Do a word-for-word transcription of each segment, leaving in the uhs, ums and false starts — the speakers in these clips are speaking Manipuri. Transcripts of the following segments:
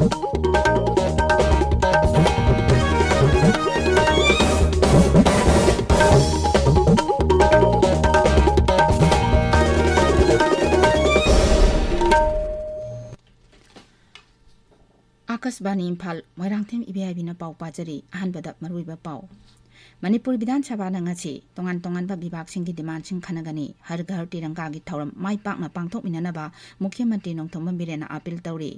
ꯑꯥꯀꯥꯁꯕꯥꯅꯤ ꯏꯝꯐꯥꯜ, ꯃꯣꯏꯔꯥꯡꯊꯦꯝ ꯏꯕꯦꯌꯥꯏꯕꯤꯅ ꯄꯥꯎ ꯄꯥꯖꯔꯤ꯫ ꯑꯍꯥꯟꯕꯗ ꯃꯔꯨꯑꯣꯏꯕ ꯄꯥꯎ꯫ ꯃꯅꯤꯄꯨꯔ ꯕꯤꯙꯥꯟ ꯁꯚꯥꯅ ꯉꯁꯤ ꯇꯣꯉꯥꯟ ꯇꯣꯉꯥꯟꯕ ꯕꯤꯚꯥꯒꯁꯤꯡꯒꯤ ꯗꯤꯃꯥꯟꯁꯤꯡ ꯈꯟꯅꯒꯅꯤ꯫ ꯍꯔ ꯘꯔ ꯇꯤꯔꯪꯒꯥꯒꯤ ꯊꯧꯔꯝ ꯃꯥꯏ ꯄꯥꯛꯅ ꯄꯥꯡꯊꯣꯛꯃꯤꯟꯅꯅꯕ ꯃꯨꯈ꯭ꯌ ꯃꯟꯇ꯭ꯔꯤ ꯅꯣꯡꯊꯣꯝꯕꯝ ꯕꯤꯔꯦꯟꯅ ꯑꯥꯄꯤꯜ ꯇꯧꯔꯤ꯫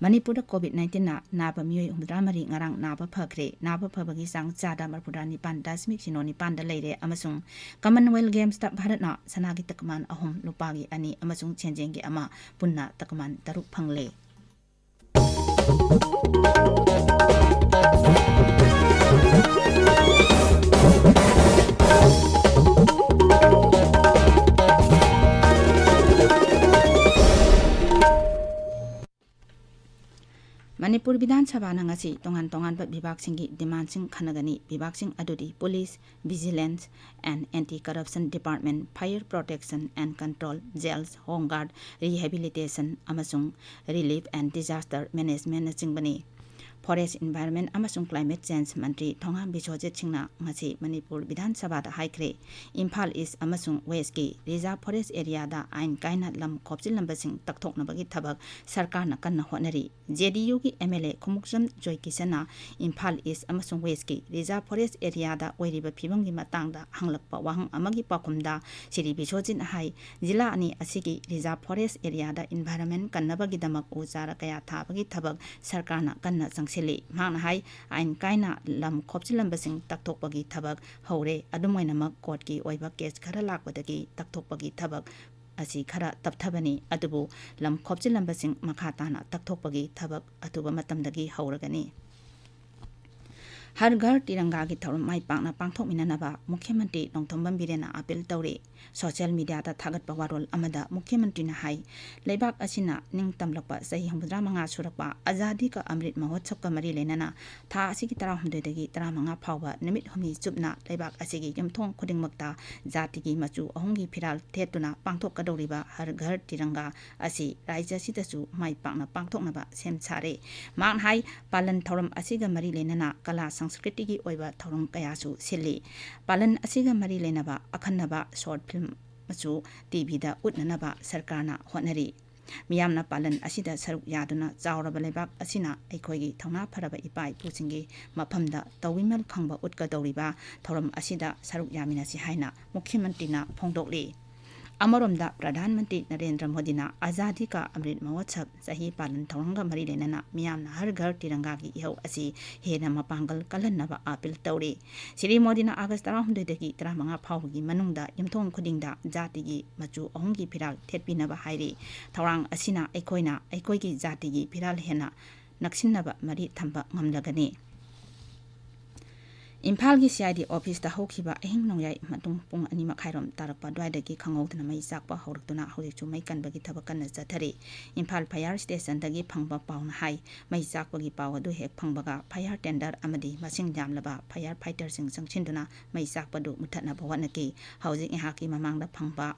ꯃꯅꯤꯄꯨꯔꯗ ꯀꯣꯚꯤꯗ ꯅꯥꯏꯟꯇꯤꯟꯅ ꯅꯥꯕ ꯃꯤꯑꯣꯏ ꯍꯨꯝꯐꯨꯇꯔꯥ ꯃꯔꯤ ꯉꯔꯥꯡ ꯅꯥꯕ ꯐꯈ꯭ꯔꯦ꯫ ꯅꯥꯕ ꯐꯕꯒꯤ ꯆꯥꯡ ꯆꯥꯗ ꯃꯔꯤꯐꯨꯇꯔꯥ ꯅꯤꯄꯥꯟ ꯗꯁꯃꯤꯛ ꯁꯤꯅꯣ ꯅꯤꯄꯥꯟꯗ ꯂꯩꯔꯦ ꯑꯃꯁꯨꯡ ꯀꯃꯟꯋꯦꯜꯊ ꯒꯦꯝꯁꯇ ꯚꯥꯔꯠꯅ ꯁꯅꯥꯒꯤ ꯇꯀꯃꯥꯟ ꯑꯍꯨꯝ, ꯂꯨꯄꯥꯒꯤ ꯑꯅꯤ ꯑꯃꯁꯨꯡ ꯁꯦꯟꯖꯦꯡꯒꯤ ꯑꯃ, ꯄꯨꯟꯅ ꯇꯀꯃꯥꯟ ꯇꯔꯨꯛ ꯐꯪꯂꯦ꯫ ꯃꯅꯤꯄꯨꯔ ꯕꯤꯙꯥꯟ ꯁꯚꯥꯅ ꯉꯁꯤ ꯇꯣꯉꯥꯟ ꯇꯣꯉꯥꯟꯕ ꯕꯤꯚꯥꯒꯁꯤꯡꯒꯤ ꯗꯤꯃꯥꯟꯁꯤꯡ ꯈꯟꯅꯒꯅꯤ꯫ ꯕꯤꯚꯥꯒꯁꯤꯡ ꯑꯗꯨꯗꯤ police, Vigilance and Anti-Corruption Department, Fire Protection and Control, Jails, Home Guard, Rehabilitation ꯑꯃꯁꯨꯡ Relief and Disaster Managementꯅꯆꯤꯡꯕꯅꯤ꯫ Forest, Environment ꯑꯃꯁꯨꯡ Climate Change ꯃꯟꯇ꯭ꯔꯤ ꯊꯣꯉꯥꯝ ꯕꯤꯁ꯭ꯋꯖꯤꯠ ꯁꯤꯡꯅ ꯉꯁꯤ ꯃꯅꯤꯄꯨꯔ ꯕꯤꯙꯥꯟ ꯁꯚꯥꯗ ꯍꯥꯏꯈ꯭ꯔꯦ, ꯏꯝꯐꯥꯜ ꯏꯁ ꯑꯃꯁꯨꯡ ꯋꯦꯁꯀꯤ ꯔꯤꯖꯥꯔꯚ ꯐꯣꯔꯦꯁ ꯑꯦꯔꯤꯌꯥꯗ ꯑꯥꯏꯟ ꯀꯥꯏꯅ ꯂꯝ ꯈꯣꯞꯆꯤꯜꯂꯝꯕꯁꯤꯡ ꯇꯛꯊꯣꯛꯅꯕꯒꯤ ꯊꯕꯛ ꯁꯔꯀꯥꯔꯅ ꯀꯟꯅ ꯍꯣꯠꯅꯔꯤ꯫ ꯖꯦ ꯗꯤ ꯌꯨꯒꯤ M L A Khumukcham ꯖꯣꯏꯀꯤꯁꯟꯅ Imphal ꯏꯁ ꯑꯃꯁꯨꯡ ꯋꯦꯁꯀꯤ ꯔꯤꯖꯥꯔꯚ ꯐꯣꯔꯦꯁ ꯑꯦꯔꯤꯌꯥꯗ ꯑꯣꯏꯔꯤꯕ ꯐꯤꯕꯝꯒꯤ ꯃꯇꯥꯡꯗ ꯍꯪꯂꯛꯄ ꯋꯥꯍꯪ ꯑꯃꯒꯤ ꯄꯥꯎꯈꯨꯝꯗ ꯁ꯭ꯔꯤ ꯕꯤꯁ꯭ꯋꯖꯤꯠꯅ ꯍꯥꯏ, ꯖꯤꯂꯥ ꯑꯅꯤ ꯑꯁꯤꯒꯤ ꯔꯤꯖꯥꯔꯚ ꯐꯣꯔꯦꯁ ꯑꯦꯔꯤꯌꯥꯗ ꯏꯟꯚꯥꯏꯔꯟꯃꯦꯟ ꯀꯟꯅꯕꯒꯤꯗꯃꯛ ꯎ ꯆꯥꯔꯥ ꯀꯌꯥ ꯊꯥꯕꯒꯤ ꯊꯕꯛ ꯁꯔꯀꯥꯔꯅ ꯀꯟꯅ ꯆꯪꯁꯤꯜꯂꯤ꯫ ꯃꯍꯥꯛꯅ ꯍꯥꯏ, ꯑꯥꯏꯟ ꯀꯥꯏꯅ ꯂꯝ ꯈꯣꯞꯆꯤꯜꯂꯝꯕꯁꯤꯡ ꯇꯛꯊꯣꯛꯄꯒꯤ ꯊꯕꯛ ꯍꯧꯔꯦ꯫ ꯑꯗꯨꯝ ꯑꯣꯏꯅꯃꯛ, ꯀꯣꯔꯠꯀꯤ ꯑꯣꯏꯕ ꯀꯦꯁ ꯈꯔ ꯂꯥꯛꯄꯗꯒꯤ ꯇꯛꯊꯣꯛꯄꯒꯤ ꯊꯕꯛ ꯑꯁꯤ ꯈꯔ ꯇꯞꯊꯕꯅꯤ, ꯑꯗꯨꯕꯨ ꯂꯝ ꯈꯣꯞꯆꯤꯜꯂꯝꯕꯁꯤꯡ ꯃꯈꯥ ꯇꯥꯅ ꯇꯛꯊꯣꯛꯄꯒꯤ ꯊꯕꯛ ꯑꯊꯨꯕ ꯃꯇꯝꯗꯒꯤ ꯍꯧꯔꯒꯅꯤ꯫ ꯍꯔ ꯘꯔ ꯇꯤꯔꯪꯒꯥꯒꯤ ꯊꯧꯔꯝ ꯃꯥꯏ ꯄꯥꯛꯅ ꯄꯥꯡꯊꯣꯛꯃꯤꯟꯅꯅꯕ ꯃꯨꯈ꯭ꯌ ꯃꯟꯇ꯭ꯔꯤ ꯅꯣꯡꯊꯣꯝꯕꯝ ꯕꯤꯔꯦꯟꯅ ꯑꯥꯄꯤꯜ ꯇꯧꯔꯤ꯫ ꯁꯣꯁꯤꯌꯦꯜ ꯃꯤꯗꯤꯌꯥꯗ ꯊꯥꯒꯠꯄ ꯋꯥꯔꯣꯜ ꯑꯃꯗ ꯃꯨꯈ꯭ꯌ ꯃꯟꯇ꯭ꯔꯤꯅ ꯍꯥꯏ, ꯂꯩꯕꯥꯛ ꯑꯁꯤꯅ ꯅꯤꯡꯇꯝꯂꯛꯄ ꯆꯍꯤ ꯍꯨꯝꯐꯨꯇꯔꯥ ꯃꯉꯥ ꯁꯨꯔꯛꯄ ꯑꯖꯥꯗꯤ ꯀ ꯑꯃ꯭ꯔꯤꯠ ꯃꯍꯣꯠꯁꯕꯀ ꯃꯔꯤ ꯂꯩꯅꯅ ꯊꯥ ꯑꯁꯤꯒꯤ ꯇꯔꯥꯍꯨꯝꯗꯣꯏꯗꯒꯤ ꯇꯔꯥꯃꯉꯥ ꯐꯥꯎꯕ ꯅꯨꯃꯤꯠ ꯍꯨꯝꯅꯤ ꯆꯨꯞꯅ ꯂꯩꯕꯥꯛ ꯑꯁꯤꯒꯤ ꯌꯨꯝꯊꯣꯡ ꯈꯨꯗꯤꯡꯃꯛꯇ ꯖꯥꯇꯤꯒꯤ ꯃꯆꯨ ꯑꯍꯨꯝꯒꯤ ꯐꯤꯔꯥꯜ ꯊꯦꯠꯇꯨꯅ ꯄꯥꯡꯊꯣꯛꯀꯗꯧꯔꯤꯕ ꯍꯔ ꯘꯔ ꯇꯤꯔꯪꯒꯥ ꯑꯁꯤ ꯔꯥꯖ꯭ꯌ ꯑꯁꯤꯗꯁꯨ ꯃꯥꯏ ꯄꯥꯛꯅ ꯄꯥꯡꯊꯣꯛꯅꯕ ꯁꯦꯝ ꯁꯥꯔꯦ꯫ ꯃꯍꯥꯛꯅ ꯍꯥꯏ, ꯄꯥꯂꯟ ꯊꯧꯔꯝ ꯑꯁꯤꯒ ꯃꯔꯤ ꯂꯩꯅꯅ ꯀꯂꯥ ꯁꯪꯁꯀ꯭ꯔꯤꯇꯤꯒꯤ ꯑꯣꯏꯕ ꯊꯧꯔꯝ ꯀꯌꯥꯁꯨ ꯁꯤꯜꯂꯤ꯫ ꯄꯥꯂꯟ ꯑꯁꯤꯒ ꯃꯔꯤ ꯂꯩꯅꯕ ꯑꯈꯟꯅꯕ ꯁꯣꯔꯠ ꯐꯤꯜꯝ ꯑꯃꯁꯨ ꯇꯤꯚꯤꯗ ꯎꯠꯅꯅꯕ ꯁꯔꯀꯥꯔꯅ ꯍꯣꯠꯅꯔꯤ꯫ ꯃꯤꯌꯥꯝꯅ ꯄꯥꯂꯟ ꯑꯁꯤꯗ ꯁꯔꯨꯛ ꯌꯥꯗꯨꯅ ꯆꯥꯎꯔꯕ ꯂꯩꯕꯥꯛ ꯑꯁꯤꯅ ꯑꯩꯈꯣꯏꯒꯤ ꯊꯧꯅꯥ ꯐꯔꯕ ꯏꯄꯥ ꯏꯄꯨꯁꯤꯡꯒꯤ ꯃꯐꯝꯗ ꯇꯧꯕꯤꯃꯜ ꯐꯪꯕ ꯎꯠꯀꯗꯧꯔꯤꯕ ꯊꯧꯔꯝ ꯑꯁꯤꯗ ꯁꯔꯨꯛ ꯌꯥꯃꯤꯟꯅꯁꯤ ꯍꯥꯏꯅ ꯃꯨꯈ꯭ꯌ ꯃꯟꯇ꯭ꯔꯤꯅ ꯐꯣꯡꯗꯣꯛꯂꯤ꯫ ꯑꯃꯔꯣꯝꯗ ꯄ꯭ꯔꯙꯥꯟ ꯃꯟꯇ꯭ꯔꯤ ꯅꯔꯦꯟꯗ꯭ꯔ ꯃꯣꯗꯤꯅ ꯑꯖꯥꯗꯤ ꯀꯥ ꯑꯃ꯭ꯔꯤꯠ ꯃꯍꯣꯠꯁꯕ ꯆꯍꯤ ꯄꯥꯂꯟ ꯊꯧꯔꯝꯒ ꯃꯔꯤ ꯂꯩꯅꯅ ꯃꯤꯌꯥꯝꯅ ꯍꯔ ꯘꯔ ꯇꯤꯔꯪꯒꯥꯒꯤ ꯏꯍꯧ ꯑꯁꯤ ꯍꯦꯟꯅ ꯃꯄꯥꯡꯒꯜ ꯀꯜꯍꯟꯅꯕ ꯑꯥꯄꯤꯜ ꯇꯧꯔꯤ꯫ ꯁ꯭ꯔꯤ ꯃꯣꯗꯤꯅ ꯑꯥꯒꯁ ꯇꯔꯥꯍꯨꯝꯗꯣꯏꯗꯒꯤ ꯇꯔꯥꯃꯉꯥ ꯐꯥꯎꯕꯒꯤ ꯃꯅꯨꯡꯗ ꯌꯨꯝꯊꯣꯡ ꯈꯨꯗꯤꯡꯗ ꯖꯥꯇꯤꯒꯤ ꯃꯆꯨ ꯑꯍꯨꯝꯒꯤ ꯐꯤꯔꯥꯜ ꯊꯦꯠꯄꯤꯅꯕ ꯍꯥꯏꯔꯤ꯫ ꯊꯧꯔꯥꯡ ꯑꯁꯤꯅ ꯑꯩꯈꯣꯏꯅ ꯑꯩꯈꯣꯏꯒꯤ ꯖꯥꯇꯤꯒꯤ ꯐꯤꯔꯥꯜ ꯍꯦꯟꯅ ꯅꯛꯁꯤꯟꯅꯕ ꯃꯔꯤ ꯊꯝꯕ ꯉꯝꯂꯒꯅꯤ꯫ ꯏꯝꯐꯥꯜꯒꯤ ꯁꯤ ꯑꯥꯏ ꯗꯤ ꯑꯣꯐꯤꯁꯇ ꯍꯧꯈꯤꯕ ꯑꯍꯤꯡ ꯅꯣꯡꯌꯥꯏ ꯃꯇꯨꯡ ꯄꯨꯡ ꯑꯅꯤ ꯃꯈꯥꯏꯔꯣꯝ ꯇꯥꯔꯛꯄ ꯑꯗꯨꯋꯥꯏꯗꯒꯤ ꯈꯪꯍꯧꯗꯅ ꯃꯩ ꯆꯥꯛꯄ ꯍꯧꯔꯛꯇꯨꯅ ꯍꯧꯖꯤꯛꯁꯨ ꯃꯩ ꯀꯟꯕꯒꯤ ꯊꯕꯛ ꯀꯟꯅ ꯆꯠꯊꯔꯤ꯫ ꯏꯝꯐꯥꯜ ꯐꯥꯌꯔ ꯁ꯭ꯇꯦꯁꯟꯗꯒꯤ ꯐꯪꯕ ꯄꯥꯎꯅ ꯍꯥꯏ, ꯃꯩ ꯆꯥꯛꯄꯒꯤ ꯄꯥꯎ ꯑꯗꯨ ꯍꯦꯛ ꯐꯪꯕꯒ ꯐꯥꯌꯔ ꯇꯦꯟꯗꯔ ꯑꯃꯗꯤ ꯃꯁꯤꯡ ꯌꯥꯝꯂꯕ ꯐꯥꯌꯔ ꯐꯥꯏꯇꯔꯁꯤꯡ ꯆꯪꯁꯤꯟꯗꯨꯅ ꯃꯩ ꯆꯥꯛꯄꯗꯨ ꯃꯨꯊꯠꯅꯕ ꯍꯣꯠꯅꯈꯤ꯫ ꯍꯧꯖꯤꯛ ꯉꯥꯏꯍꯥꯛꯀꯤ ꯃꯃꯥꯡꯗ ꯐꯪꯕ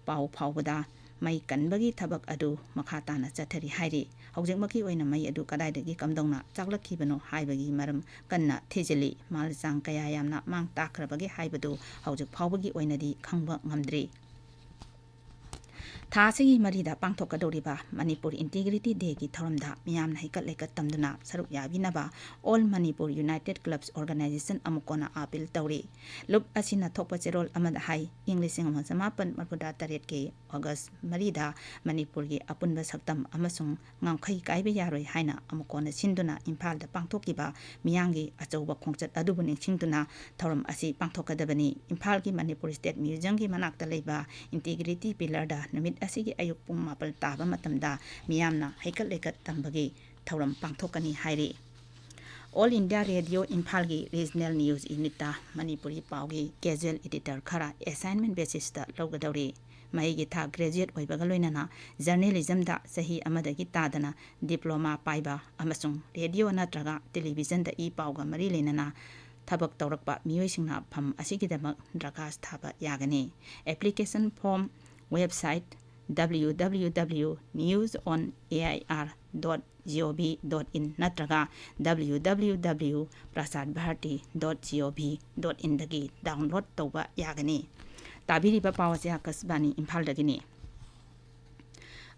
ꯄꯥꯎ ꯐꯥꯎꯕꯗ ꯃꯩ ꯀꯟꯕꯒꯤ ꯊꯕꯛ ꯑꯗꯨ ꯃꯈꯥ ꯇꯥꯅ ꯆꯠꯊꯔꯤ ꯍꯥꯏꯔꯤ꯫ ꯍꯧꯖꯤꯛꯃꯛꯀꯤ ꯑꯣꯏꯅ ꯃꯩ ꯑꯗꯨ ꯀꯗꯥꯏꯗꯒꯤ ꯀꯝꯗꯧꯅ ꯆꯥꯛꯂꯛꯈꯤꯕꯅꯣ ꯍꯥꯏꯕꯒꯤ ꯃꯔꯝ ꯀꯟꯅ ꯊꯤꯖꯤꯜꯂꯤ꯫ ꯃꯥꯜ ꯆꯥꯡ ꯀꯌꯥ ꯌꯥꯝꯅ ꯃꯥꯡ ꯇꯥꯛꯈ꯭ꯔꯕꯒꯦ ꯍꯥꯏꯕꯗꯨ ꯍꯧꯖꯤꯛ ꯐꯥꯎꯕꯒꯤ ꯑꯣꯏꯅꯗꯤ ꯈꯪꯕ ꯉꯝꯗ꯭ꯔꯤ꯫ ꯊꯥ ꯑꯁꯤꯒꯤ ꯃꯔꯤꯗ ꯄꯥꯡꯊꯣꯛꯀꯗꯧꯔꯤꯕ ꯃꯅꯤꯄꯨꯔ ꯏꯟꯇꯤꯒ꯭ꯔꯤꯇꯤ ꯗꯦꯒꯤ ꯊꯧꯔꯝꯗ ꯃꯤꯌꯥꯝꯅ ꯍꯩꯀꯠ ꯂꯩꯀꯠ ꯇꯝꯗꯨꯅ ꯁꯔꯨꯛ ꯌꯥꯕꯤꯅꯕ all Manipur united clubs organisation ꯑꯃꯨꯛꯀꯣꯅ ꯑꯥꯄꯤꯜ ꯇꯧꯔꯤ꯫ ꯂꯨꯞ ꯑꯁꯤꯅ ꯊꯣꯛꯄ ꯆꯦꯔꯣꯜ ꯑꯃꯗ ꯍꯥꯏ, ꯏꯪ ꯂꯤꯁꯤꯡ ꯑꯃ ꯆꯃꯥꯄꯟ ꯃꯔꯤꯐꯨꯇꯔꯥ ꯇꯔꯦꯠꯀꯤ ꯑꯣꯒꯁ ꯃꯔꯤꯗ ꯃꯅꯤꯄꯨꯔꯒꯤ ꯑꯄꯨꯟꯕ ꯁꯛꯇꯝ ꯑꯃꯁꯨꯡ ꯉꯝꯈꯩ ꯀꯥꯏꯕ ꯌꯥꯔꯣꯏ ꯍꯥꯏꯅ ꯑꯃꯨꯛꯀꯣꯟꯅ ꯁꯤꯟꯗꯨꯅ ꯏꯝꯐꯥꯜꯗ ꯄꯥꯡꯊꯣꯛꯈꯤꯕ ꯃꯤꯌꯥꯝꯒꯤ ꯑꯆꯧꯕ ꯈꯣꯡꯆꯠ ꯑꯗꯨꯕꯨ ꯅꯤꯡꯁꯤꯡꯗꯨꯅ ꯊꯧꯔꯝ ꯑꯁꯤ ꯄꯥꯡꯊꯣꯛꯀꯗꯕꯅꯤ꯫ ꯏꯝꯐꯥꯜꯒꯤ ꯃꯅꯤꯄꯨꯔ ꯁ꯭ꯇꯦꯠ ꯃ꯭ꯌꯨꯖꯤꯌꯝꯒꯤ ꯃꯅꯥꯛꯇ ꯂꯩꯕ ꯏꯟꯇꯤꯒ꯭ꯔꯤꯇꯤ ꯄꯤꯂꯔꯗ ꯅꯨꯃꯤꯠ ꯑꯁꯤꯒꯤ ꯑꯌꯨꯛ ꯄꯨꯡ ꯃꯥꯄꯜ ꯇꯥꯕ ꯃꯇꯝꯗ ꯃꯤꯌꯥꯝꯅ ꯍꯩꯀꯠ ꯂꯩꯀꯠ ꯇꯝꯕꯒꯤ ꯊꯧꯔꯝ ꯄꯥꯡꯊꯣꯛꯀꯅꯤ ꯍꯥꯏꯔꯤ꯫ All India Radio ꯏꯝꯐꯥꯜꯒꯤ Regional News Unitꯇ ꯃꯅꯤꯄꯨꯔꯤ ꯄꯥꯎꯒꯤ casual editor ꯈꯔ assignment basisꯇ ꯂꯧꯒꯗꯧꯔꯤ꯫ ꯃꯍꯩꯒꯤ ꯊꯥꯛ graduate ꯑꯣꯏꯕꯒ ꯂꯣꯏꯅꯅ journalismꯗ ꯆꯍꯤ ꯑꯃꯗꯒꯤ ꯇꯥꯗꯅ diploma ꯄꯥꯏꯕ ꯑꯃꯁꯨꯡ radio ꯅꯠꯇ꯭ꯔꯒ televisionꯗ ꯏ ꯄꯥꯎꯒ ꯃꯔꯤ ꯂꯩꯅꯅ ꯊꯕꯛ ꯇꯧꯔꯛꯄ ꯃꯤꯑꯣꯏꯁꯤꯡꯅ ꯐꯝ ꯑꯁꯤꯒꯤꯗꯃꯛ ꯗꯔꯈꯥꯁ ꯊꯥꯕ ꯌꯥꯒꯅꯤ꯫ Application form website www.newsonair.gov.in ꯅꯠꯇ꯭ꯔꯒ www.prasarbharati.gov.inꯗꯒꯤ download ꯇꯧꯕ ꯌꯥꯒꯅꯤ꯫ ꯇꯥꯕꯤꯔꯤꯕ ꯄꯥꯎ ꯑꯁꯤ ꯑꯀꯥꯁꯕꯥꯅꯤ ꯏꯝꯐꯥꯜꯗꯒꯤꯅꯤ꯫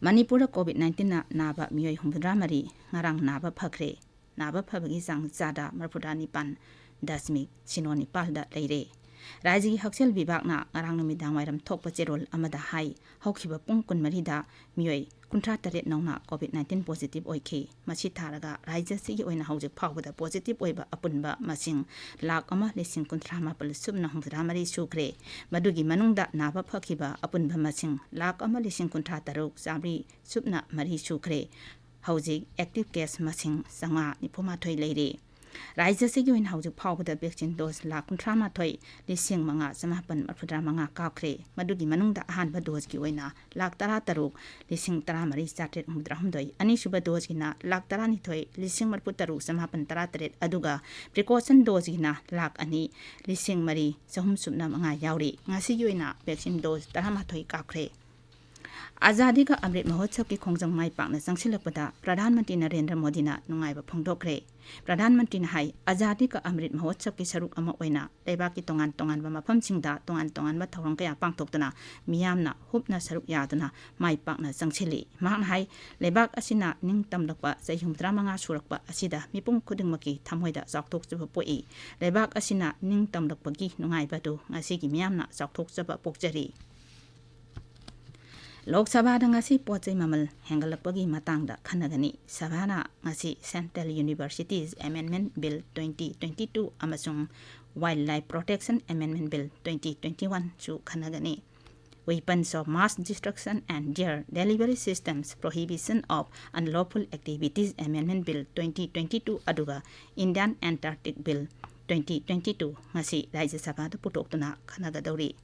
ꯃꯅꯤꯄꯨꯔꯗ COVID nineteenꯅ ꯅꯥꯕ ꯃꯤꯑꯣꯏ ꯍꯨꯝꯐꯨꯇꯔꯥ ꯃꯔꯤ ꯉꯔꯥꯡ ꯅꯥꯕ ꯐꯈ꯭ꯔꯦ꯫ ꯅꯥꯕ ꯐꯕꯒꯤ ꯆꯥꯡ ꯆꯥꯗ ꯃꯔꯤꯐꯨꯇꯔꯥ ꯅꯤꯄꯥꯟ ꯗꯁꯃꯤꯛ ꯁꯤꯅꯣ ꯅꯤꯄꯥꯜꯗ ꯂꯩꯔꯦ꯫ ꯔꯥꯖ꯭ꯌꯒꯤ ꯍꯛꯁꯦꯜ ꯕꯤꯚꯥꯒꯅ ꯉꯔꯥꯡ ꯅꯨꯃꯤꯗꯥꯡ ꯋꯥꯏꯔꯝ ꯊꯣꯛꯄ ꯆꯦꯔꯣꯜ ꯑꯃꯗ ꯍꯥꯏ, ꯍꯧꯈꯤꯕ ꯄꯨꯡ ꯀꯨꯟꯃꯔꯤꯗ ꯃꯤꯑꯣꯏ ꯀꯨꯟꯊ꯭ꯔꯥ ꯇꯔꯦꯠ ꯅꯧꯅ COVID nineteen positive ꯑꯣꯏꯈꯤ꯫ ꯃꯁꯤ ꯊꯥꯔꯒ ꯔꯥꯖ꯭ꯌ ꯑꯁꯤꯒꯤ ꯑꯣꯏꯅ ꯍꯧꯖꯤꯛ ꯐꯥꯎꯕꯗ positive ꯑꯣꯏꯕ ꯑꯄꯨꯟꯕ ꯃꯁꯤꯡ ꯂꯥꯈ ꯑꯃ ꯂꯤꯁꯤꯡ ꯀꯨꯟꯊ꯭ꯔꯥ ꯃꯥꯄꯜ ꯁꯨꯞꯅ ꯍꯨꯝꯐꯨꯇꯔꯥ ꯃꯔꯤ ꯁꯨꯈ꯭ꯔꯦ꯫ ꯃꯗꯨꯒꯤ ꯃꯅꯨꯡꯗ ꯅꯥꯕ ꯐꯈꯤꯕ ꯑꯄꯨꯟꯕ ꯃꯁꯤꯡ ꯂꯥꯈ ꯑꯃ ꯂꯤꯁꯤꯡ ꯀꯨꯟꯊ꯭ꯔꯥ ꯇꯔꯨꯛ ꯆꯥꯃꯔꯤ ꯁꯨꯞꯅ ꯃꯔꯤ ꯁꯨꯈ꯭ꯔꯦ꯫ ꯍꯧꯖꯤꯛ active case ꯃꯁꯤꯡ ꯆꯥꯝꯃꯉꯥ ꯅꯤꯐꯨ ꯃꯥꯊꯣꯏ ꯂꯩꯔꯦ꯫ ꯔꯥꯖ꯭ꯌ ꯑꯁꯤꯒꯤ ꯑꯣꯏꯅ ꯍꯧꯖꯤꯛ ꯐꯥꯎꯕꯗ vaccine dose ꯂꯥꯈ ꯀꯨꯟꯊ꯭ꯔꯥ ꯃꯥꯊꯣꯏ ꯂꯤꯁꯤꯡ ꯃꯉꯥ ꯆꯥꯃꯥꯄꯜ ꯃꯔꯤꯐꯨꯇꯔꯥ ꯃꯉꯥ ꯀꯥꯞꯈ꯭ꯔꯦ꯫ ꯃꯗꯨꯒꯤ ꯃꯅꯨꯡꯗ ꯑꯍꯥꯟꯕ doseꯀꯤ ꯑꯣꯏꯅ ꯂꯥꯈ ꯇꯔꯥ ꯇꯔꯨꯛ ꯂꯤꯁꯤꯡ ꯇꯔꯥ ꯃꯔꯤ ꯆꯥꯇ꯭ꯔꯦꯠ ꯍꯨꯝꯐꯨꯇꯔꯥ ꯍꯨꯝꯗꯣꯏ, ꯑꯅꯤꯁꯨꯕ doseꯀꯤꯅ ꯂꯥꯈ ꯇꯔꯥ ꯅꯤꯊꯣꯏ ꯂꯤꯁꯤꯡ ꯃꯔꯤꯐꯨ ꯇꯔꯨꯛ ꯆꯥꯃꯥꯄꯜ ꯇꯔꯥ ꯇꯔꯦꯠ, ꯑꯗꯨꯒ precaution doseꯀꯤꯅ ꯂꯥꯈ ꯑꯅꯤ ꯂꯤꯁꯤꯡ ꯃꯔꯤ ꯆꯍꯨꯝ ꯁꯨꯞꯅ ꯃꯉꯥ ꯌꯥꯎꯔꯤ꯫ ꯉꯁꯤꯒꯤ ꯑꯣꯏꯅ vaccine dose ꯇꯔꯥ ꯃꯥꯊꯣꯏ ꯀꯥꯞꯈ꯭ꯔꯦ꯫ ꯑꯖꯥꯗꯤ ꯀꯥ ꯑꯃ꯭ꯔꯤꯠ ꯃꯍꯣꯠꯁꯕꯀꯤ ꯈꯣꯡꯖꯪ ꯃꯥꯏ ꯄꯥꯛꯅ ꯆꯪꯁꯤꯜꯂꯛꯄꯗ ꯄ꯭ꯔꯙꯥꯟ ꯃꯟꯇ꯭ꯔꯤ ꯅꯔꯦꯟꯗ꯭ꯔ ꯃꯣꯗꯤꯅ ꯅꯨꯡꯉꯥꯏꯕ ꯐꯣꯡꯗꯣꯛꯈ꯭ꯔꯦ꯫ ꯄ꯭ꯔꯙꯥꯟ ꯃꯟꯇ꯭ꯔꯤꯅ ꯍꯥꯏ, ꯑꯖꯥꯗꯤ ꯀꯥ ꯑꯃ꯭ꯔꯤꯠ ꯃꯍꯣꯠꯁꯕꯀꯤ ꯁꯔꯨꯛ ꯑꯃ ꯑꯣꯏꯅ ꯂꯩꯕꯥꯛꯀꯤ ꯇꯣꯉꯥꯟ ꯇꯣꯉꯥꯟꯕ ꯃꯐꯝꯁꯤꯡꯗ ꯇꯣꯉꯥꯟ ꯇꯣꯉꯥꯟꯕ ꯊꯧꯔꯝ ꯀꯌꯥ ꯄꯥꯡꯊꯣꯛꯇꯨꯅ ꯃꯤꯌꯥꯝꯅ ꯍꯨꯞꯅ ꯁꯔꯨꯛ ꯌꯥꯗꯨꯅ ꯃꯥꯏ ꯄꯥꯛꯅ ꯆꯪꯁꯤꯜꯂꯤ꯫ ꯃꯍꯥꯛꯅ ꯍꯥꯏ, ꯂꯩꯕꯥꯛ ꯑꯁꯤꯅ ꯅꯤꯡꯇꯝꯂꯛꯄ ꯆꯍꯤ ꯍꯨꯝꯐꯨꯇꯔꯥ ꯃꯉꯥ ꯁꯨꯔꯛꯄ ꯑꯁꯤꯗ ꯃꯤꯄꯨꯝ ꯈꯨꯗꯤꯡꯃꯛꯀꯤ ꯊꯃꯣꯏꯗ ꯆꯥꯎꯊꯣꯛꯆꯕ ꯄꯣꯛꯏ꯫ ꯂꯩꯕꯥꯛ ꯑꯁꯤꯅ ꯅꯤꯡꯇꯝꯂꯛꯄꯒꯤ ꯅꯨꯡꯉꯥꯏꯕ ꯑꯗꯨ ꯉꯁꯤꯒꯤ ꯃꯤꯌꯥꯝꯅ ꯆꯥꯎꯊꯣꯛꯆꯕ ꯄꯣꯛꯆꯔꯤ꯫ ꯂꯣꯛ ꯁꯚꯥꯗ ꯉꯁꯤ ꯄꯣꯠ ꯆꯩ ꯃꯃꯜ ꯍꯦꯟꯒꯠꯂꯛꯄꯒꯤ ꯃꯇꯥꯡꯗ ꯈꯟꯅꯒꯅꯤ꯫ ꯁꯚꯥꯅ ꯉꯁꯤ Central Universities Amendment Bill twenty twenty-two ꯑꯃꯁꯨꯡ Wildlife Protection Amendment Bill twenty twenty-one ꯁꯨ ꯈꯟꯅꯒꯅꯤ꯫ Weapons of Mass Destruction and Their Delivery Systems, Prohibition of Unlawful Activities Amendment Bill twenty twenty-two ꯑꯗꯨꯒ Indian Antarctic Bill twenty twenty-two ꯉꯁꯤ ꯔꯥꯖ꯭ꯌ ꯁꯚꯥꯗ ꯄꯨꯊꯣꯛꯇꯨꯅ ꯈꯟꯅꯒꯗꯧꯔꯤ꯫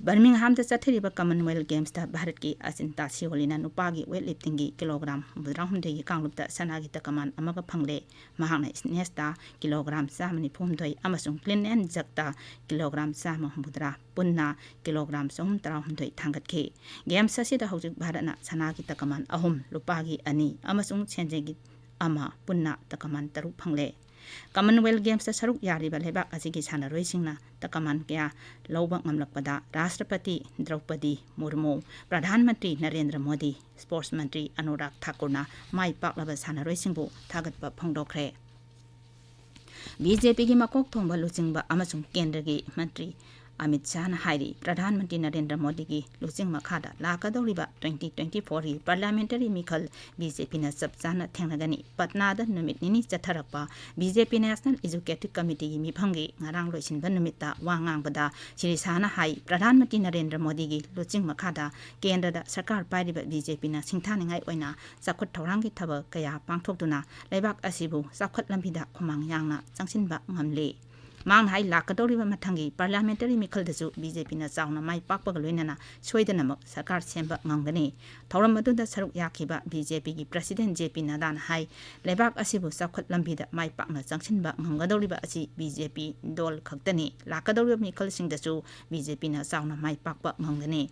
ꯕꯔꯃꯤꯡꯍꯥꯝꯗ ꯆꯠꯊꯔꯤꯕ Commonwealth Gamesꯇ ꯚꯥꯔꯠꯀꯤ ꯑꯆꯤꯟꯇꯥ ꯁꯤꯋꯣꯂꯤꯅ ꯅꯨꯄꯥꯒꯤ weightliftingꯒꯤ ꯀꯤꯂꯣꯒ꯭ꯔꯥꯝ ꯍꯨꯝꯐꯨꯇꯔꯥꯍꯨꯝꯗꯣꯏꯒꯤ ꯀꯥꯡꯂꯨꯞꯇ ꯁꯅꯥꯒꯤ ꯇꯀꯃꯥꯟ ꯑꯃꯒ ꯐꯪꯂꯦ꯫ ꯃꯍꯥꯛꯅ snatchꯇ ꯀꯤꯂꯣꯒ꯭ꯔꯥꯝ ꯆꯥꯝꯃ ꯅꯤꯐꯨꯍꯨꯝꯗꯣꯏ ꯑꯃꯁꯨꯡ clean and jerkꯇ ꯀꯤꯂꯣꯒ꯭ꯔꯥꯝ ꯆꯥꯝꯃ ꯍꯨꯝꯐꯨꯇꯔꯥ, ꯄꯨꯟꯅ ꯀꯤꯂꯣꯒ꯭ꯔꯥꯝ ꯆꯍꯨꯝ ꯇꯔꯥꯍꯨꯝꯗꯣꯏ ꯊꯥꯡꯒꯠꯈꯤ꯫ Games ꯑꯁꯤꯗ ꯍꯧꯖꯤꯛ ꯚꯥꯔꯠꯅ ꯁꯅꯥꯒꯤ ꯇꯀꯃꯥꯟ ꯑꯍꯨꯝ, ꯂꯨꯄꯥꯒꯤ ꯑꯅꯤ ꯑꯃꯁꯨꯡ ꯁꯦꯟꯖꯦꯡꯒꯤ ꯑꯃ, ꯄꯨꯟꯅ ꯇꯀꯃꯥꯟ ꯇꯔꯨꯛ ꯐꯪꯂꯦ꯫ Commonwealth Gamesꯇ ꯁꯔꯨꯛ ꯌꯥꯔꯤꯕ ꯂꯩꯕꯥꯛ ꯑꯁꯤꯒꯤ ꯁꯥꯟꯅꯔꯣꯏꯁꯤꯡꯅ ꯇꯀꯃꯥꯟ ꯀꯌꯥ ꯂꯧꯕ ꯉꯝꯂꯛꯄꯗ ꯔꯥꯁꯇ꯭ꯔꯄꯇꯤ ꯗ꯭ꯔꯧꯄꯗꯤ ꯃꯨꯔꯃꯨ, ꯄ꯭ꯔꯙꯥꯟ ꯃꯟꯇ꯭ꯔꯤ ꯅꯔꯦꯟꯗ꯭ꯔ ꯃꯣꯗꯤ, ꯁ꯭ꯄꯣꯔꯠꯁ ꯃꯟꯇ꯭ꯔꯤ ꯑꯅꯨꯔꯥꯒ ꯊꯥꯀꯨꯔꯅ ꯃꯥꯏ ꯄꯥꯛꯂꯕ ꯁꯥꯟꯅꯔꯣꯏꯁꯤꯡꯕꯨ ꯊꯥꯒꯠꯄ ꯐꯣꯡꯗꯣꯛꯈ꯭ꯔꯦ꯫ ꯕꯤ ꯖꯦ ꯄꯤꯒꯤ ꯃꯀꯣꯛ ꯊꯣꯡꯕ ꯂꯨꯆꯤꯡꯕ ꯑꯃꯁꯨꯡ ꯀꯦꯟꯗ꯭ꯔꯒꯤ ꯃꯟꯇ꯭ꯔꯤ ꯑꯃꯤꯠ ꯁꯥꯍꯅ ꯍꯥꯏꯔꯤ, ꯄ꯭ꯔꯙꯥꯟ ꯃꯟꯇ꯭ꯔꯤ ꯅꯔꯦꯟꯗ꯭ꯔ ꯃꯣꯗꯤꯒꯤ ꯂꯨꯆꯤꯡ ꯃꯈꯥꯗ ꯂꯥꯛꯀꯗꯧꯔꯤꯕ twenty twenty-fourꯒꯤ parliamentary ꯃꯤꯈꯜ ꯕꯤ ꯖꯦ ꯄꯤꯅ ꯆꯞ ꯆꯥꯅ ꯊꯦꯡꯅꯒꯅꯤ꯫ ꯄꯠꯅꯥꯗ ꯅꯨꯃꯤꯠ ꯅꯤꯅꯤ ꯆꯠꯊꯔꯛꯄ ꯕꯤ ꯖꯦ ꯄꯤ National Executive Committeeꯒꯤ ꯃꯤꯐꯝꯒꯤ ꯉꯔꯥꯡ ꯂꯣꯏꯁꯤꯟꯕ ꯅꯨꯃꯤꯠꯇ ꯋꯥ ꯉꯥꯡꯕꯗ ꯁ꯭ꯔꯤ ꯁꯥꯍꯅ ꯍꯥꯏ, ꯄ꯭ꯔꯙꯥꯟ ꯃꯟꯇ꯭ꯔꯤ ꯅꯔꯦꯟꯗ꯭ꯔ ꯃꯣꯗꯤꯒꯤ ꯂꯨꯆꯤꯡ ꯃꯈꯥꯗ ꯀꯦꯟꯗ꯭ꯔꯗ ꯁꯔꯀꯥꯔ ꯄꯥꯏꯔꯤꯕ ꯕꯤ ꯖꯦ ꯄꯤꯅ ꯁꯤꯡꯊꯥꯅꯤꯡꯉꯥꯏ ꯑꯣꯏꯅ ꯆꯥꯎꯈꯠ ꯊꯧꯔꯥꯡꯒꯤ ꯊꯕꯛ ꯀꯌꯥ ꯄꯥꯡꯊꯣꯛꯇꯨꯅ ꯂꯩꯕꯥꯛ ꯑꯁꯤꯕꯨ ꯆꯥꯎꯈꯠ ꯂꯝꯕꯤꯗ ꯈꯨꯃꯥꯡ ꯌꯥꯡꯅ ꯆꯪꯁꯤꯟꯕ ꯉꯝꯂꯤ꯫ ꯃꯍꯥꯛꯅ ꯍꯥꯏ, ꯂꯥꯛꯀꯗꯧꯔꯤꯕ ꯃꯊꯪꯒꯤ parliamentary ꯃꯤꯈꯜꯗꯁꯨ ꯕꯤ ꯖꯦ ꯄꯤꯅ ꯆꯥꯎꯅ ꯃꯥꯏ ꯄꯥꯛꯄꯒ ꯂꯣꯏꯅꯅ ꯁꯣꯏꯗꯅꯃꯛ ꯁꯔꯀꯥꯔ ꯁꯦꯝꯕ ꯉꯝꯒꯅꯤ꯫ ꯊꯧꯔꯝ ꯑꯗꯨꯗ ꯁꯔꯨꯛ ꯌꯥꯈꯤꯕ ꯕꯤ ꯖꯦ ꯄꯤꯒꯤ president ꯖꯦ ꯄꯤ ꯅꯗꯥꯅ ꯍꯥꯏ, ꯂꯩꯕꯥꯛ ꯑꯁꯤꯕꯨ ꯆꯥꯎꯈꯠ ꯂꯝꯕꯤꯗ ꯃꯥꯏ ꯄꯥꯛꯅ ꯆꯪꯁꯤꯟꯕ ꯉꯝꯒꯗꯧꯔꯤꯕ ꯑꯁꯤ ꯕꯤ ꯖꯦ ꯄꯤ ꯗꯣꯜ ꯈꯛꯇꯅꯤ꯫ ꯂꯥꯛꯀꯗꯧꯔꯤꯕ ꯃꯤꯈꯜꯁꯤꯡꯗꯁꯨ ꯕꯤ ꯖꯦ ꯄꯤꯅ ꯆꯥꯎꯅ ꯃꯥꯏ ꯄꯥꯛꯄ ꯉꯝꯒꯅꯤ꯫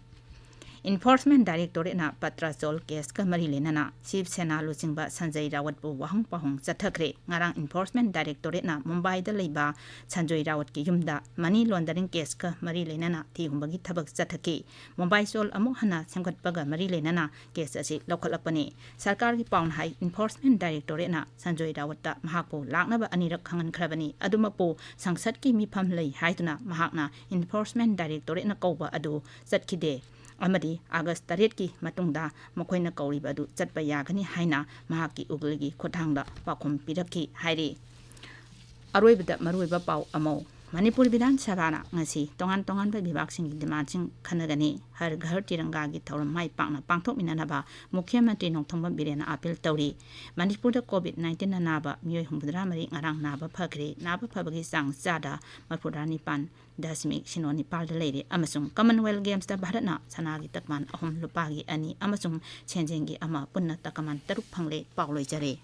Enforcement Directorateꯅ ꯄꯠꯇ꯭ꯔꯥ ꯆꯣꯜ caseꯀ ꯃꯔꯤ ꯂꯩꯅꯅ ꯁꯤꯕ ꯁꯦꯅꯥ ꯂꯨꯆꯤꯡꯕ ꯁꯟꯖꯌ ꯔꯥꯋꯠꯄꯨ ꯋꯥꯍꯪ ꯄꯥꯎꯍꯪ ꯆꯠꯊꯈ꯭ꯔꯦ꯫ ꯉꯔꯥꯡ Enforcement Directorateꯅ ꯃꯨꯝꯕꯥꯏꯗ ꯂꯩꯕ ꯁꯟꯖꯌ ꯔꯥꯋꯠꯀꯤ ꯌꯨꯝꯗ money laundering caseꯀ ꯃꯔꯤ ꯂꯩꯅꯅ ꯊꯤꯍꯨꯝꯕꯒꯤ ꯊꯕꯛ ꯆꯠꯊꯈꯤ꯫ ꯃꯨꯝꯕꯥꯏ ꯆꯣꯜ ꯑꯃꯨꯛ ꯍꯟꯅ ꯁꯦꯝꯒꯠꯄꯒ ꯃꯔꯤ ꯂꯩꯅꯅ case ꯑꯁꯤ ꯂꯧꯈꯠꯂꯛꯄꯅꯤ꯫ ꯁꯔꯀꯥꯔꯒꯤ ꯄꯥꯎꯅ ꯍꯥꯏ, Enforcement Directorateꯅ ꯁꯟꯖꯌ ꯔꯥꯋꯠꯇ ꯃꯍꯥꯛꯄꯨ ꯂꯥꯛꯅꯕ ꯑꯅꯤꯔꯛ ꯈꯪꯍꯟꯈ꯭ꯔꯕꯅꯤ꯫ ꯑꯗꯨꯃꯛꯄꯨ ꯁꯪꯁꯠꯀꯤ ꯃꯤꯐꯝ ꯂꯩ ꯍꯥꯏꯗꯨꯅ ꯃꯍꯥꯛꯅ Enforcement Directorateꯅ ꯀꯧꯕ ꯑꯗꯨ ꯆꯠꯈꯤꯗꯦ ꯑꯃꯗꯤ ꯑꯥꯒꯁ ꯇꯔꯦꯠꯀꯤ ꯃꯇꯨꯡꯗ ꯃꯈꯣꯏꯅ ꯀꯧꯔꯤꯕ ꯑꯗꯨ ꯆꯠꯄ ꯌꯥꯒꯅꯤ ꯍꯥꯏꯅ ꯃꯍꯥꯛꯀꯤ ꯎꯀꯤꯜꯒꯤ ꯈꯨꯠꯊꯥꯡꯗ ꯄꯥꯎꯈꯨꯝ ꯄꯤꯔꯛꯈꯤ ꯍꯥꯏꯔꯤ꯫ ꯑꯔꯣꯏꯕꯗ ꯃꯔꯨꯑꯣꯏꯕ ꯄꯥꯎ ꯑꯃ꯫ ꯃꯅꯤꯄꯨꯔ ꯕꯤꯙꯥꯟ ꯁꯚꯥꯅ ꯉꯁꯤ ꯇꯣꯉꯥꯟ ꯇꯣꯉꯥꯟꯕ ꯕꯤꯚꯥꯒꯁꯤꯡꯒꯤ ꯗꯤꯃꯥꯟꯁꯤꯡ ꯈꯟꯅꯒꯅꯤ꯫ ꯍꯔ ꯘꯔ ꯇꯤꯔꯪꯒꯥꯒꯤ ꯊꯧꯔꯝ ꯃꯥꯏ ꯄꯥꯛꯅ ꯄꯥꯡꯊꯣꯛꯃꯤꯟꯅꯅꯕ ꯃꯨꯈ꯭ꯌ ꯃꯟꯇ꯭ꯔꯤ ꯅꯣꯡꯊꯣꯝꯕꯝ ꯕꯤꯔꯦꯟꯅ ꯑꯥꯄꯤꯜ ꯇꯧꯔꯤ꯫ ꯃꯅꯤꯄꯨꯔꯗ ꯀꯣꯚꯤꯗ ꯅꯥꯏꯟꯇꯤꯟꯅ ꯅꯥꯕ ꯃꯤꯑꯣꯏ ꯍꯨꯝꯐꯨꯇꯔꯥ ꯃꯔꯤ ꯉꯔꯥꯡ ꯅꯥꯕ ꯐꯈ꯭ꯔꯦ꯫ ꯅꯥꯕ ꯐꯕꯒꯤ ꯆꯥꯡ ꯆꯥꯗ ꯃꯔꯤꯐꯨꯇꯔꯥ ꯅꯤꯄꯥꯟ ꯗꯁꯃꯤꯛ ꯁꯤꯅꯣ ꯅꯤꯄꯥꯜꯗ ꯂꯩꯔꯦ꯫ ꯑꯃꯁꯨꯡ ꯀꯃꯟꯋꯦꯜꯊ ꯒꯦꯝꯁꯇ ꯚꯥꯔꯠꯅ ꯁꯅꯥꯒꯤ ꯇꯀꯃꯥꯟ ꯑꯍꯨꯝ, ꯂꯨꯄꯥꯒꯤ ꯑꯅꯤ ꯑꯃꯁꯨꯡ ꯁꯦꯟꯖꯦꯡꯒꯤ ꯑꯃ, ꯄꯨꯟꯅ ꯇꯀꯃꯥꯟ ꯇꯔꯨꯛ ꯐꯪꯂꯦ꯫ ꯄꯥꯎ ꯂꯣꯏꯖꯔꯦ꯫